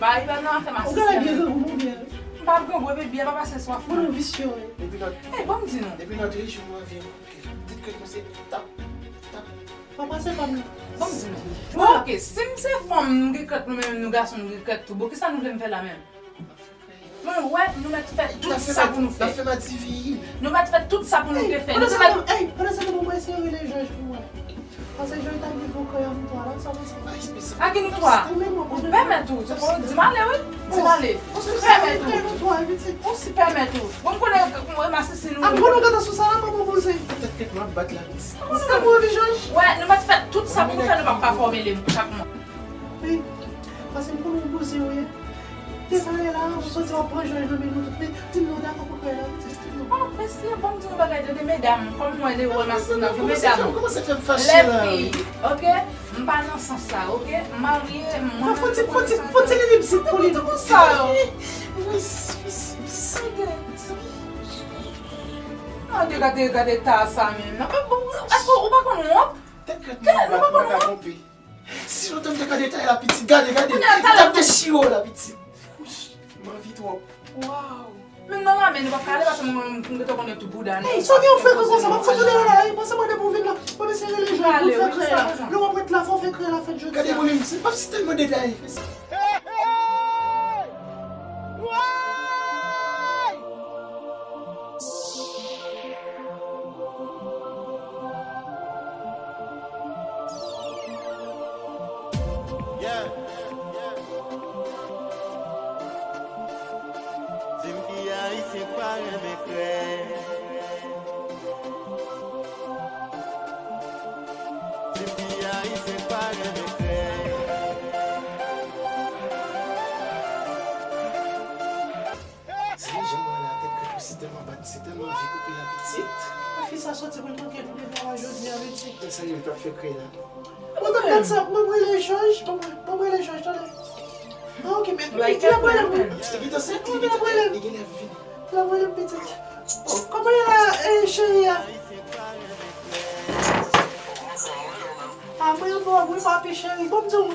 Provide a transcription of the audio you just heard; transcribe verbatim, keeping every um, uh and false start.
Ba, li pa nan afè masisi. Ou genlè byen grangou, mon byen. M pa grangou, epi byen pa pase swaf. Moun visye, wi. Depi nan, ey, ban m di nou. Depi nan de jou, mwen anvi yon kout ke. Tit ke nou se tap, tap. Pa pase pa m. Ban m di nou. Bon, ok, si m se fanm, m gen krèk, nou menm, nou gason, nou gen krèk tou. Bon, kisa nou vle m fè la menm? Mwen wè nou mèt fè tout sa pou nou fè. Nou mèt fè tout sa pou nou te fè. Nou te mèt. Ey, pandan sa tan, mwen eseye rele Jòj pou wè. Paske Jòj ta vle fè krè a nou twa la, sa w panse? A ki nou twa? Ou pèmèt ou, se pou di m ale, wi. Di m ale. Ou si pèmèt ou. Ou si pèmèt ou. Bon, m konnen masisi nou. Apre nou gade sou sa la, pa pran poze. Tèt kèt m ap bat la. Ou si ta move Jòj? Wè, nou mèt fè tout sa pou nou fè, nou p ap ka fòme li chak mwa. Wi, paske m konnen w poze w ye. Te pale la, ou soti w ap pran Jòj nan men nou tout, men di m non w dakò pou krè la, pitit, di m non. Oh, mesye, bon, m di yon bagay, tande, medam, kòm mwen, de wè masina, medam, lèfi, ok? M pa nan sans sa, ok? M marye, mwen menm, fò ti, fò ti, fò ti li lipsik pou li. Tout sa yo. Gade, gade, gade ta sa menm. Nan, bon, èske ou pa konn wont? Tèt kèt, nou pa konn wont. Si lontan m te ka detay la, pitit, gade, gade. Li t ap dechire w la, pitit. Wouch, m anvi twòp. Waw. Men non, la, men nou p ap ka ale, paske mwen, mwen, mwen gentan konnen tout bouda nou. Ey, sa w gen yon frè konsa, m ap fout ou deyò la, ey, panse mwen depi w vin la, mwen eseye rele Jòj pou fè krè la. Lè w ap ret la, fò w fè krè la fèt jodi a. Gade mwen menm, se p ap si tèlman detay. Yeah. Di m ki ayisyen k pa renmen krè. Di m ki ayisyen k pa renmen krè. Se li jan mwen la tèt kèk ou si tèlman bat, se tèlman anvi koupe la pitit. Fi sa soti pou l manke nou depi avan jodi a, pitit. Sa li menm k ap fè krè la. Mwen konn gad sa, mwen rele Jòj, mwen, mwen rele Jòj, tande. Ah, ok, men li, li ap rele m. Li gentan se, li gentan, li genlè ap vini. Li ap rele m, pitit. Oh, kòman ye la, eh, cheri a? Ah, mwen anba w wi, papi cheri. Bon, m di w,